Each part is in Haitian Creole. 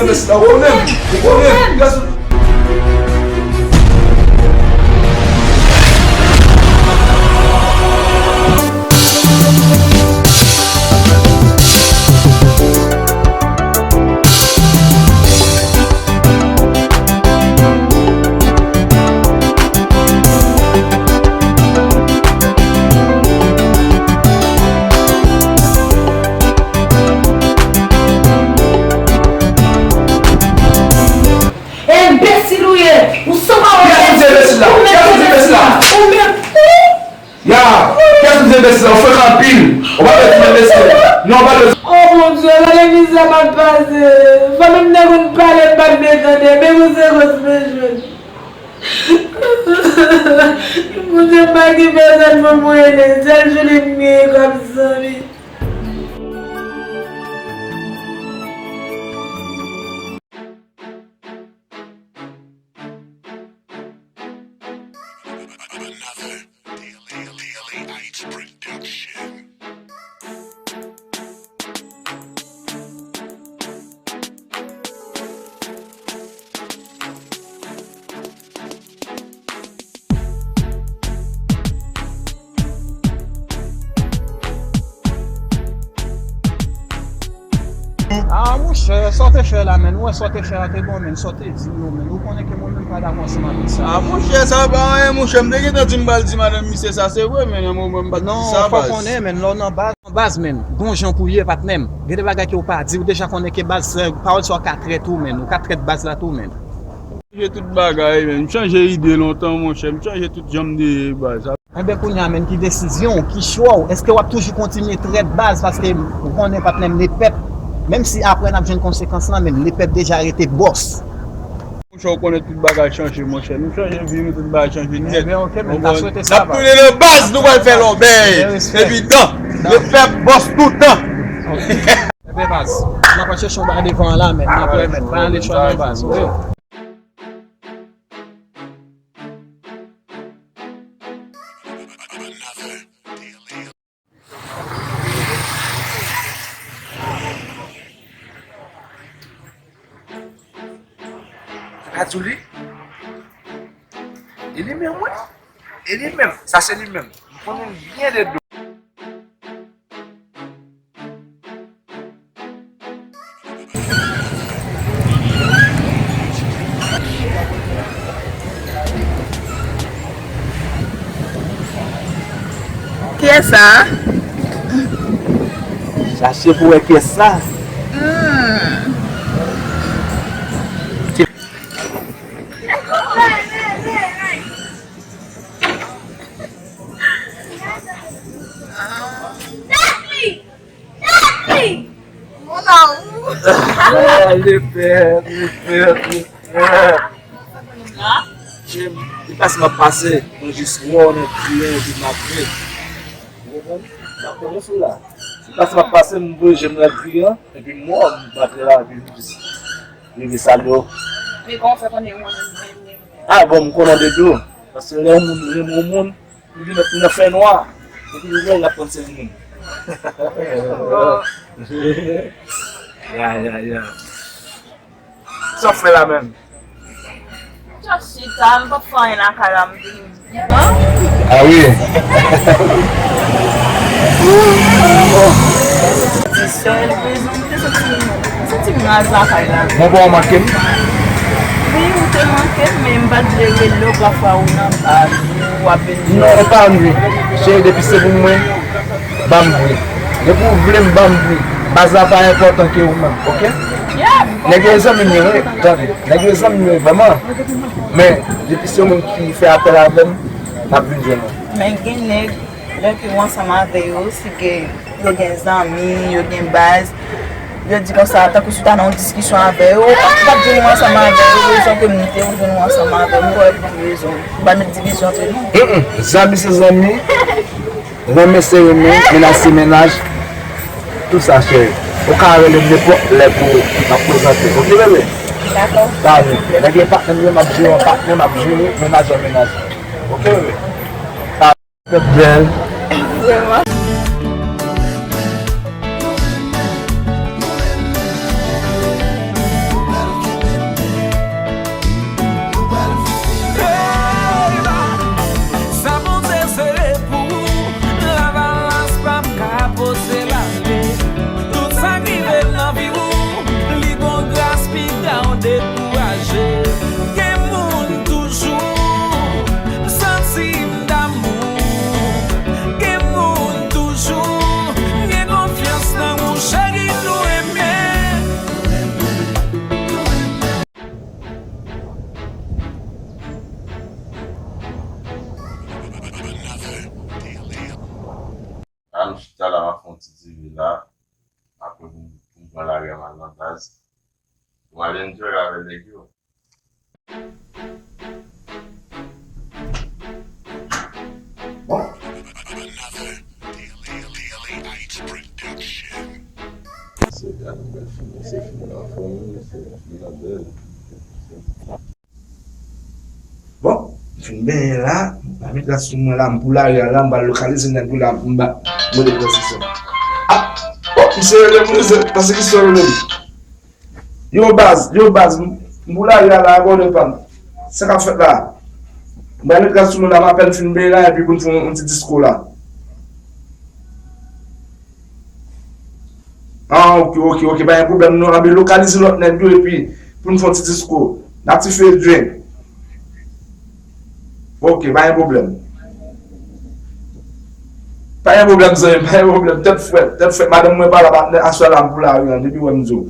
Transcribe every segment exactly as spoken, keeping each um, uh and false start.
Ou konnen, ou konnen. Enbesil ou ye! Ou san pawòl! Kiyès ki di enbesil la? Ou menm, kiyès ki di enbesil la? Ou menm, ou! Ya! Kiyès ki di enbesil la? Ou frekan anpil! Ou pa bezwen di enbesil! Non, ou pa bezwen. Oh mon Dieu, gade mizè m ap pase! Fanmi m te konn pale, m pa t vle tande, men konsekans mwen jwenn. Bondye pa gen pèsòn pou m rele, sèl Julie m gen kòm zanmi. Ah, monchè, sa w te fè la, menn? Ou wè sa w te fè a te bon, menn? Sa w te di m yo, menn? Ou konnen ke mwen menm pa dakò ansanm avèk sa. Ah, monchè, sa pa anyen, monchè. M te gentan di m pral di madanm misye sa, se vre, men nan moman m pa t di sa, baz. Non, fò konnen, menn, lè w nan baz, nan baz, menn, gon jan pou ye, patnè m. Gen de bagay ke w pa di, ou deja konnen ke baz, eh, pawòl sa w ka trèt ou, menn. Ou ka trèt baz la tou, menn. M chanje tout bagay, menn. M chanje ide lontan, monchè. M chanje tout jan m te ye, baz. Enben, kounye a, menn, ki desizyon w, ki chwa w? Èske w ap toujou kontinye trèt baz? Paske ou konnen, patnè m, lepèp, menm si apre n ap jwenn konsekans lan, menn, lepèp deja rete bòs. Monchè, ou konnen tout bagay chanje, monchè. Nou chanje vi nou, tout bagay chanje nèt. Enben, ok, menn, n ap swete sa, baz. N ap tounen nan baz, nou pral fè lòbèy. Enben, respè. Epi dan, lepèp bòs toutan. Ok. Enben, baz, n ap al chèche yon bagay devan an la, menn. N ap remèt. Pa ale chwa non, baz, ok? Sa ka di w li? E li menm, wi. E li menm. Sa se li menm. M konnen l byen de do. Kiyès sa? Chache pou wè kiyès sa. Hmm. Mon amour. Ah, lepèp, lepèp, lepèp. Jem, li pase m ap pase, mwen jis wè w nan griyen epi m ap ri. Ou konprann? M ap pran sou la. Li pase m ap pase, m voye jem nan griyen, epi m wè w, m ap ri la, epi m jis rive salye w. Men kòman w fè konnen ou renmen m? Ah, bon, m konnen de do. Paske lè yon moun renmen yon moun, li vin nan fè nwa. Epi li wè l ap konn se moun. Ya, ya, ya. Sa w fè la menm? Just chita, m pa fè anyen lakay la, m vini. Ah wi. Ti sèl, mezanmi, te santi m, santi m raz lakay la. Bon, bon, w manke m? Wi, ou te manke m, men m pa t vle rele w, pafwa ou nan baz ou, w ap vin. Non, ou pa nwi. Cheri, depi se pou mwen, ban m bri. Depi w vle m, ban m bri. Baz la pa enpòtan ke ou menm, ok? Yeah, m konprann. Nèg yo zanmi m yo, wi, tande. Nèg yo zanmi m yo, vrèman. Men, depi se yon moun ki fè apèl avè m, m ap vin jwenn ou. Men gen nèg, lè ke w ansanm avè yo, si ke yo gen zanmi, yo gen baz, yo di konsa, tankou si w ta nan yon diskisyon avè yo, ou p ap, ou p ap jwenn ou ansanm avè yo, rezon ke m te, ou jwenn ou ansanm avè m, ou wè pou ki rezon. Ou pa met divizyon antre nou. Mm, mm. Zanmi se zanmi, renmen se renmen, mennaj se mennaj. Tout sa, cheri. Ou ka rele m nenpòt lè pou m ap prezante. Ok, bebe? Dakò. Ba nou. Nèg yo patnè m yo, m ap jere yon patnè, m ap jere mennaj yon mennaj. Ok, bebe? Ba nou. Bèl. Vrèman. Pale nèg yo. Bon. Se gade, nou pral fini, se fini la fanmi, se fini la bèl. Bon, m fin benyen la, m pa met ras sou mwen la, m pou lari a la, m pral lokalize nèg yo la, m ba, mwen de pran sisyon. Ah, oh, misye rele m, misye, pase ki sou rele m. Yo baz, yo baz, m, m pou lari a la, abòne pa m. Sa k ap fèt la? M pral met ras sou mwen la, m apèn fin benyen la, epi pou n fè yon, yon ti disko la. Ah, ok, ok, ok, pa gen pwoblèm non. Anben lokalize lòt nèg yo epi pou n fè yon ti disko. N ap ti fè drink. Ok, pa gen pwoblèm. Pa gen pwoblèm, zanmi m, pa gen pwoblèm. Tèt frèt, tèt frèt. Madanm mwen pa la, patnè, aswè la m pou lari an, depi wè m di w.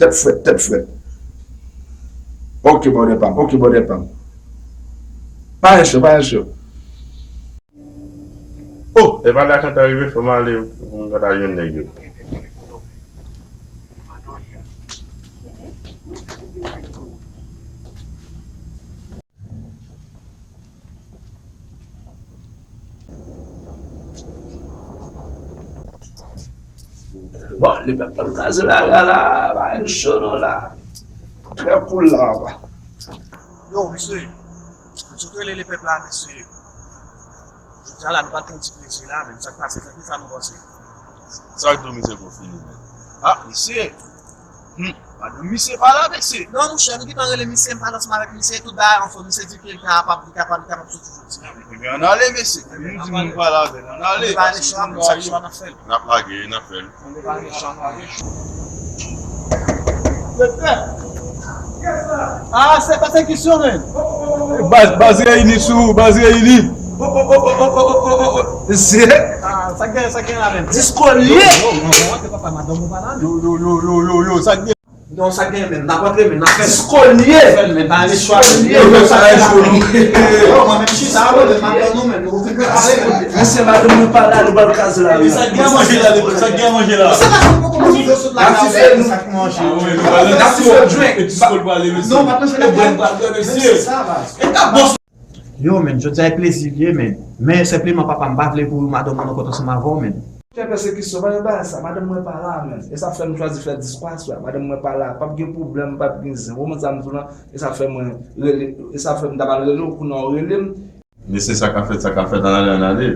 Tèt frèt, tèt frèt. Ok, brother pa m, ok, brother pa m. Pa gen cho, pa gen cho. Oh, epa la Kanta rive, fò m ale pou m Kanta jwenn nèg yo. Bon, li pèp ap kraze la, la, la, pa gen cho non la. Trè cool la, papa. Yo, mesye, m sot rele lepèp la, mesye. Jodi a la, nou pral pran ti plezi la, men sa k pase, sa, kisa nou panse? Sa k di w, misye gon fini, men. Ah, mesye. Hmm. Madanm misye pa la, mesye. Non, monchè, nou gentan rele misye, m pale ansanm avèk misye, tout bagay anfòm, misye di ke li kapab, li kapab, li kapab soti jodi a. Ebyen, ann ale, mesye. Nou di moun pale avè l, ann ale. Nou pa gen chwa, sa k chwa n ap fè l. N ap lage, n ap fè l. Ah, se pa se kesyon, men. Baz, baz reyini sou, baz reyini. Se. Ah, sa gen, sa gen la, men. Disko liye. Yo, yo, yo, yo, yo, yo, sa gen. Non, sa gen, men. N ap antre, men. N ap fè disko liye. Fè l, men. Pa ale chwa. Disko liye. Yo, yo, sa gen la, men. Yo, mwen menm chita, mwen, men, m ap tann nou, men. Mesye, madanm mwen pa la, nou pral kraze la. Sa gen manje la, sa gen manje la. Sa gen manje. N ap ti fè drink. Non, pa manje la. Yo, men, jodi a e plezi l ye, men. Men senpleman, papa, m pa vle pou madanm mwen nan kont ansanm avè w, men. Fè pèsekisyon, pa gen bagay sa. Madanm mwen pa la, men. E sa fè m chwazi fè disko aswè a. Madanm mwen pa la. P ap gen pwoblèm, p ap gen zen. Ou konprann sa m di w lan? E sa fè mwen rele, e sa fè m ta pral rele w, kounye a w rele m. Mesye, sa ka fèt, sa ka fèt, ann ale, ann ale.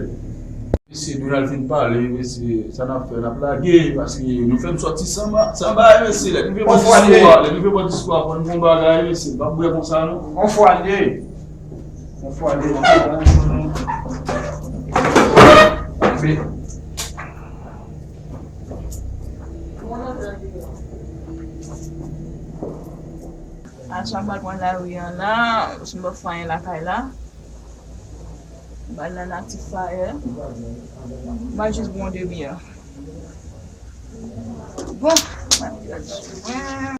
Mesye, nou al fin pale, mesye, sa n ap fè, n ap lage, paske nou fè m sòti san ba-, san bagay, mesye, lè n rive bò disko a, lè n rive bò disko a, fò n gon bagay, mesye, n p ap bwè konsa, non. On fwa l ye. On fwa l ye. Ajan m pral pran lari an la, si m pa fè anyen lakay la. M pral nan Natif Fire. M pral jis bwè yon de byè. Bon, m pral jis bwè.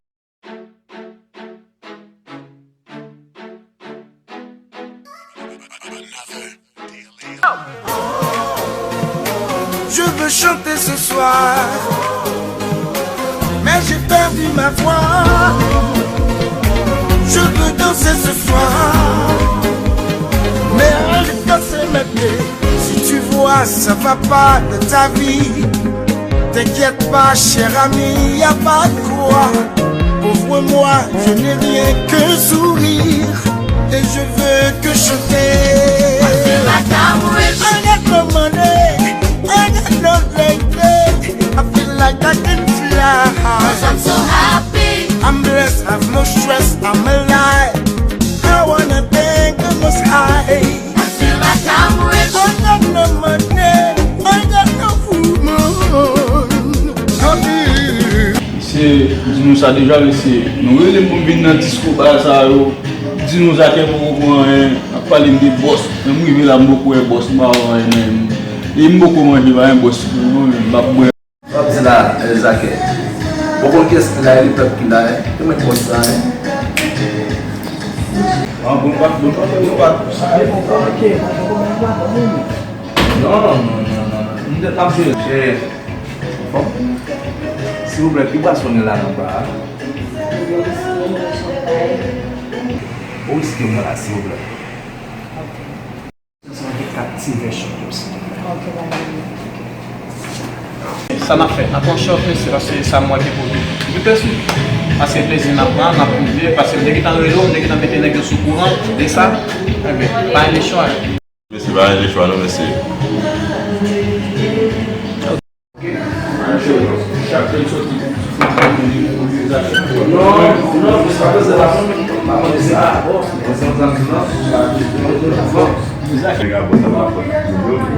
Je veux chanter ce soir, mais j'ai perdu ma voix. Je veux danser ce soir, mais je danse maintenant. Si tu vois, ça va pas dans ta vie, t'inquiète pas, cher ami, y a pas de quoi. Pauvre moi, je n'ai rien qu'un sourire et je veux que chanter. I feel like I'm rich. I got no money, I got no lady. I feel like I can fly. 'Cause I'm so happy. I'm blessed, I've no stress, I'm alive. I wanna thank the Most High. I feel like I'm rich. I got no money, I got no woman. Mesye di nou sa deja, mesye. Nou rele m pou m vin nan disko bagay sa yo. Di nou Zakè poko pran anyen. Ap pale m de bòs. Men m rive la, m poko wè bòs, m pa wè anyen menm. E m poko manje, pa gen bòs pou mwen menm. M ap bwè. W ap di la, eh, Zakè. Bon, konn kiyès ki la, e li pèp ki la, eh. Yo mèt bòs la, eh. Ah, bon, pa, bon, pa, bon, pa. Non, non, non, non, non. M te, m ap jwe. Chè. Bon. Silvouplè, ki bwason gen la nan ba a? Bon, bon, bon, bon, bon. Riske mwen la, silvouplè. Ok. Sa n ap fè? N ap pran short, mesye, paske sa m wè ke pou nou. Wi, pèsi. Paske plezi n ap pran, n ap pwouve, paske m te gentan rele w, m te gentan mete nèg yo sou kouran de sa. Enben, pa gen lechwa. Mesye, pa gen lechwa, non, mesye.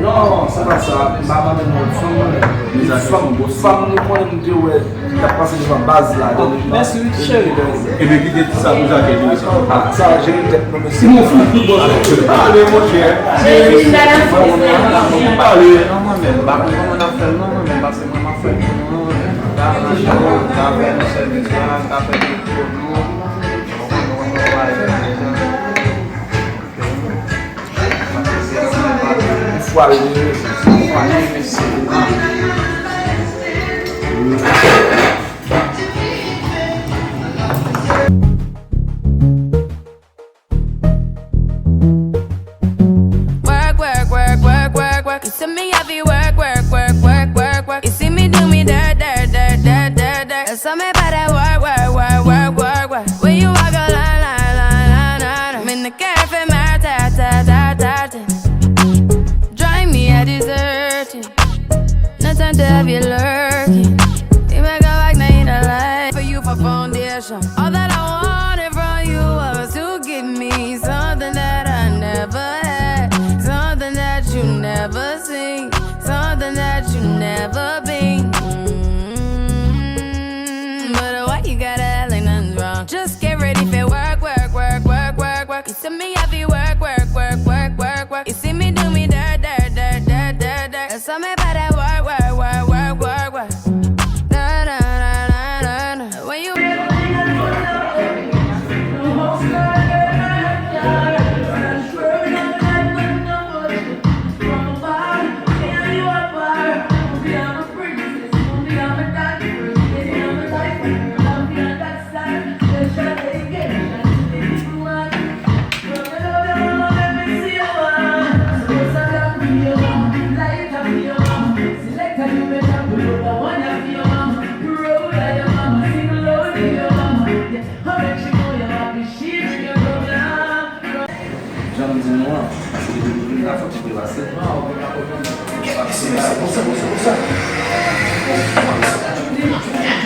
Non, se pa sa. M pa mande non, fanm mwen. Fanm, fanm nou konnen m te wè k ap pase devan baz la. Mèsi wi, cheri. Ebyen, kite ti sa pou Jacques di sa. Ah, sa jere tèt nou, mesye. Nou fou pou bon. Ale, monchè. Ale. Non, mwen menm, m pa konn kòman n ap fè l, non, mwen menm, paske mwen, m ap fè l pou nou, mwen menm. M ka rache nou, m ka fè nou sèvis la, m ka fè tout pou nou. Fwale, fwale, mesye. Work, work, work, work, work, work. You see me, I be work, work, work, work, work, work. You see me do me dirt, dirt, dirt, dirt, dirt, dirt. That's all me about that work, work, work, work, work, work. When you walk a line, line, line, line, line, I'm in the cafe, my ta, ta, ta, ta, ta. Drive me a desertion. No time to have you lurking. You make a like night in a life for you for foundation. All that I wanted from you was to give me something that I never had, something that you never seen, something that you never been. Mm, but why you gotta act like nothing's wrong? Just get ready for work, work, work, work, work, work. You see me, I be work, work, work, work, work, work. You see me do me dirt, dirt, dirt, dirt, dirt, dirt. That's all me about that work, work, work, work, work, work. Na, na, na, na, na, na. When you Jan m di nou an, paske depi m la fòk m te pase. Kèt mesye, mesye, konsa, konsa, konsa.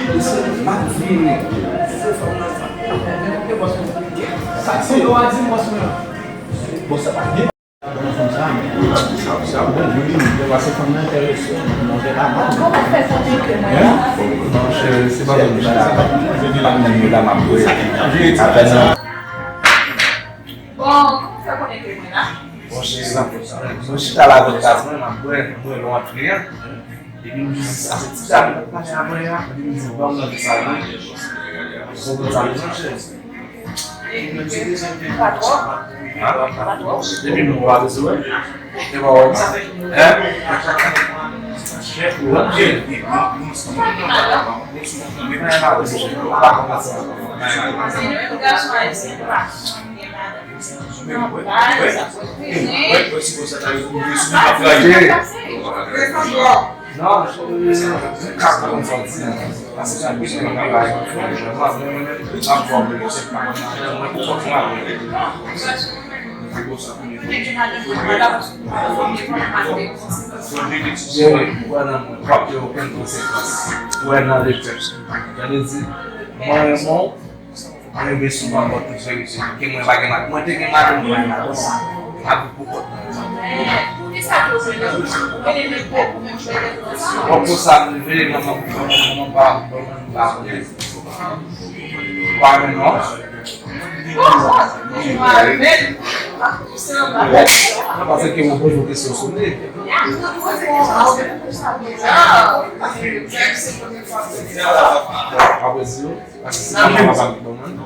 Mesye, m ap vini. Sa se yo a di bòs mwen an. Bon, sa pa byen. Sa, sa bon, wi, wi, paske fanm nan enterese, manje pa mal. Kòman w fè sante ke mwen la? Monchè, se pa bon, se pa bon. Se de la menm yo la m ap bwè. Apèn. Bon, kòman w fè konnen ke mwen la? Monchè, nou chita la avèk gaz mwen, m ap bwè, m bwè lè w antre an. Epi m di sa se ti dam k ap pale avè a, epi m di ban m nan sa mwen. Bon, bon, sa mwen, monchè. Pa twò. Pa twò. Depi nou pa bezwen wè. E pa wè sa. Hein? Non, se ka konn santi. Paske sa plis nan travay. Mwen menm, ap fòme, se pa mwen pou fòme avè. Wè nan mwen, p ap gen okenn konsekans. Wè nan lepè. Sa vle di, mwen renmen w, mwen renmen sou pa bò tout verite. Ke mwen pa gen madanm. Mwen te gen madanm, mwen gen madanm. M ap viv pou kont mwen. Bon, pou sa m leve, manman, manman, manman pa, manman pa konnen. Pa renmen non. Mwen panse ke mwen poze yon kesyon sou li. Apre di yo, paske se pa mwen pa ban mwen.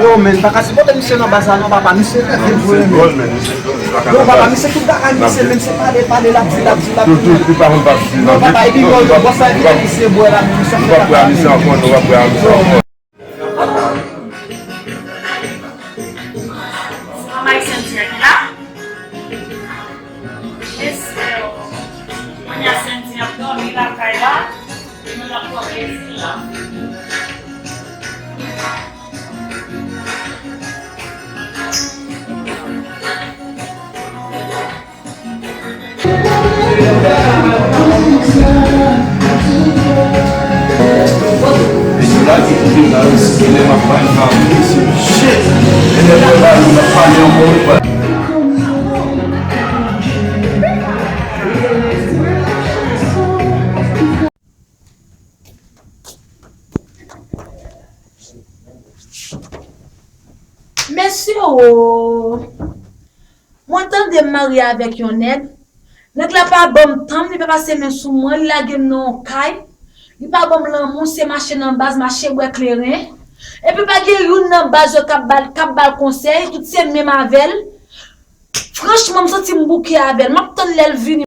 Yo, men, pa ka sipòte misye nan baz la non, papa, misye fè fè vre, men. Yo, papa, misye tout bagay, misye, men, se pale, pale, l ap di, l ap di, l ap di. Non, papa, epi, yo, yo, bòs la, epi, misye bwè la, men, misye fè bagay, men. Manman Ayisyen dirèk la. Mesye, kounye a Sendy ap dòmi lakay la, nou n ap pran plezi la. Mesye o! Mwen tande m marye avèk yon nèg. Nèg la pa ban m tan m, li pa pase men sou mwen, li lage m nan yon kay. Li pa ban m lanmou, se mache nan baz, mache bwè kleren. Epi pa gen youn nan baz yo k ap ba l, k ap ba l konsèy, tout se menm avè l. Franchman, m santi m bouke avè l. M ap tann lè l vini.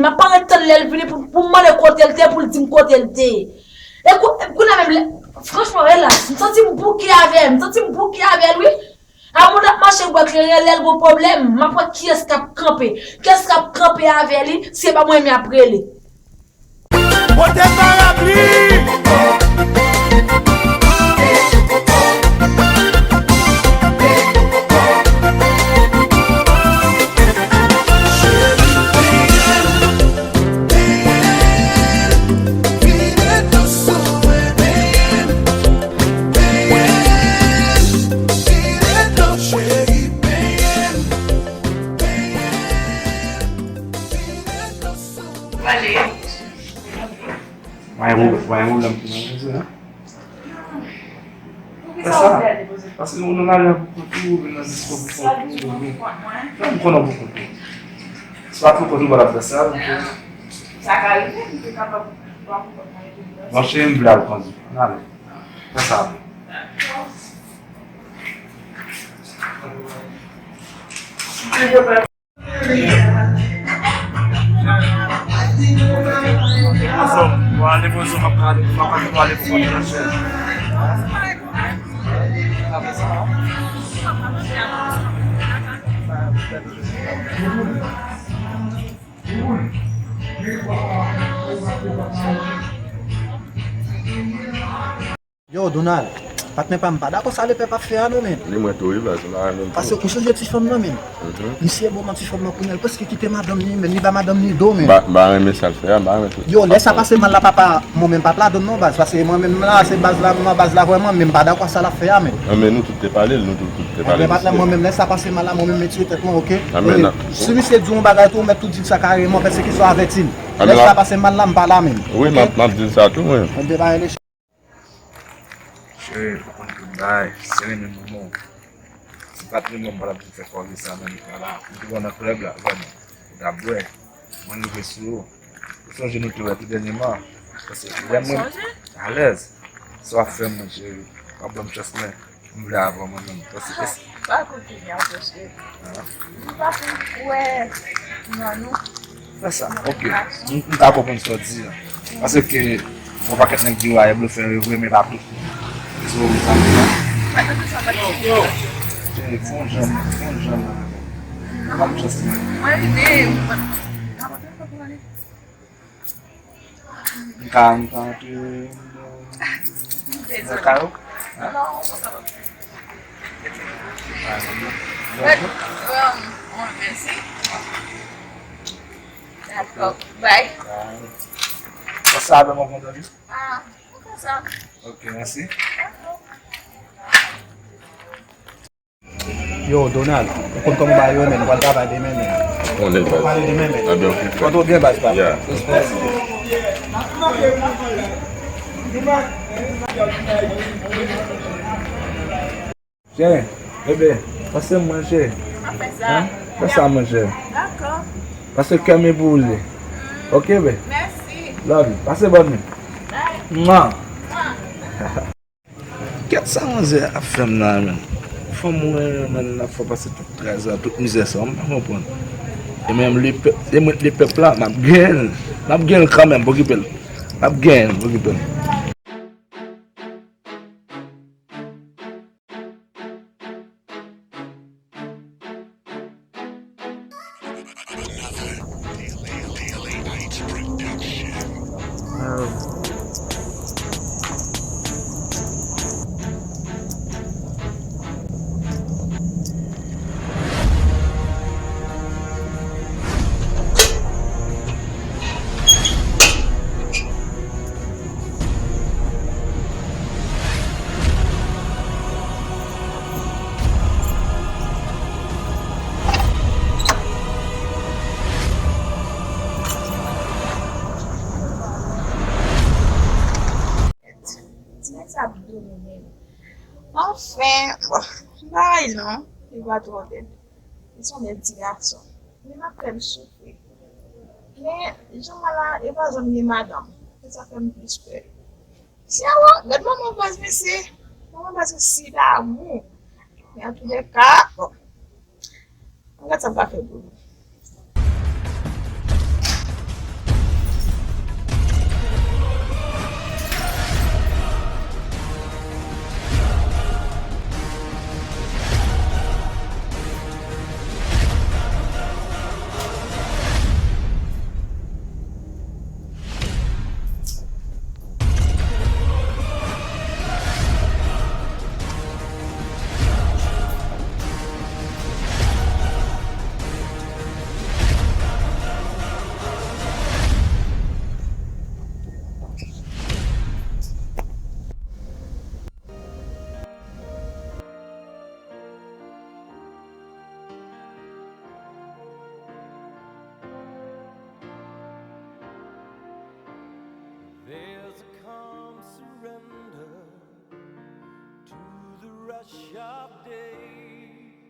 M ap parèt tann lè l vini pou, pou m mande kote l te, pou l di m kote l te. E kou-, e kounye a menm lè, franchman, elas, m santi m bouke avè l, m santi m bouke avè l, wi. A moun ap mache bwè kleren, lè l gon pwoblèm, m ap wè kiyès k ap kanpe. Kiyès k ap kanpe avè li, se pa mwen men ap rele. Pote parapli! Mwen, mwen, mwen, mwen, mwen, mwen, mwen, Poukisa ou vle ale poze? Paske nou nan lari a pou kont ou, ou vin nan disko pou kont ou, ou vin. Sa m konnen pou kont ou. Se pa pou kont ou, pa t ap fè sa, donk. Sa ka rive, m te kapab pa pou kont mwen, epi m danse. Non, cheri, m vle al kondi. Ann ale. Fè sa. Dakò. Ou ale poze, m ap ale, m ap ale pou kont mwen. Yo, Donald, patnè pa m, m pa dakò sa lepèp ap fè a non, men. Ni mwen tou, wi, baz, m pa renmen l tou. Paske ou sonje ti fanm nan, men. Mhm. Misye bon, ti fanm nan kounye a, l prèske kite madanm li, men li ba madanm li do, men. M pa, m pa renmen sa l fè a, m pa renmen tout. Yo, lè sa pase mal la, papa, mwen menm pa t ladann non, baz, paske mwen menm la, se baz la, m nan baz la vrèman, men m pa dakò sa l ap fè a, men. Non, men nou tout te pale l, nou tout, tout te pale l. Ebyen, patnè, mwen menm, lè sa pase mal la, mwen menm, retire tèt mwen, oke? Si misye di yon bagay tou, ou mèt tou di l sa kareman, pèsekisyon avèti l. Lè sa pase mal la, m pa la menm. Wi, m ap, m ap di l sa tou, mwen. Mwen te ba rele. Cheri, ou konn tout bagay, se renmen manman w. Si w pa t renmen m, m pa t ap vin fè kòlè sa nan mitan la. M te wè w nan klèb la, vrèman. Ou t ap bwè. Mwen rive sou ou. Ou sonje nou te wè tou dènyèman. Paske lè mwen alèz, sa w ap fè mwen, cheri. W ap ban m chans mwen, m vle avè w mwen menm. Paske pa kontinye ankò, cheri. M pa konn wè nan nou. Fè sa, ok. M, m ka konprann sa w di a. Paske yon pakèt nèg di w a e blofè yo vre, men pa tout. So, sa m di la. Cheri, fè yon jan, fè yon jan. Ban m chans mwen. Mwen rive. M ka, m ka antre nan kay ou? Non, ou pa kapab. But, um, mèsi. Dakò. Bye. Bye. Pase avè m avan dòmi. Ah, ou fè sa. Ok, mèsi. Dakò. Yo, Donald, ou konn kòman bagay yo ye, men, nou pral travay demen, men. Konnen, baz. Pale demen, men. Anben, ok. Kontre w byen, baz pa. Yeah. Respè. Cheri, bebe, pase m manje. Mwen fè sa. Hein? Fè sa manje. Dakò. Pase kè m e pou ou li. Ok, be? Mèsi. Love you. Pase bòn nuit. Bye. Mwa. Mwa. Kèt sa manzè ap fè m la, menm. Fanm mwen, menm, l ap fè pase tout tray sa, tout mizè sa, m pa konprann. E menm lepèp, e mwen lepèp la, m ap genyen l. M ap genyen l kanmenm, pa okipe l. M ap genyen l, pa okipe l. Ti nèg sa ap domine m. Anfen, bon, m pa rayi l non, li pa twò bèl. Li se yon bèl ti gason. Men l ap fè m soufri. Men, jan m wè la, e pa janm gen madanm. Se sa fè m plis pè. Sèvo, gad manman baz mesye. Manman baz se damou. Men antoulèka, bon. Mwen gad sa m ka fè pou li. There's a calm surrender to the rush of day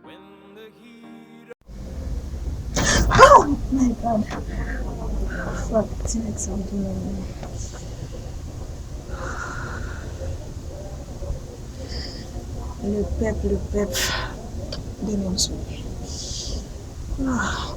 when the heat Oh my God. Fuck, ti nèg sa ap tounen mwen. Le pèp, le pèp. Demen m sou. Ah.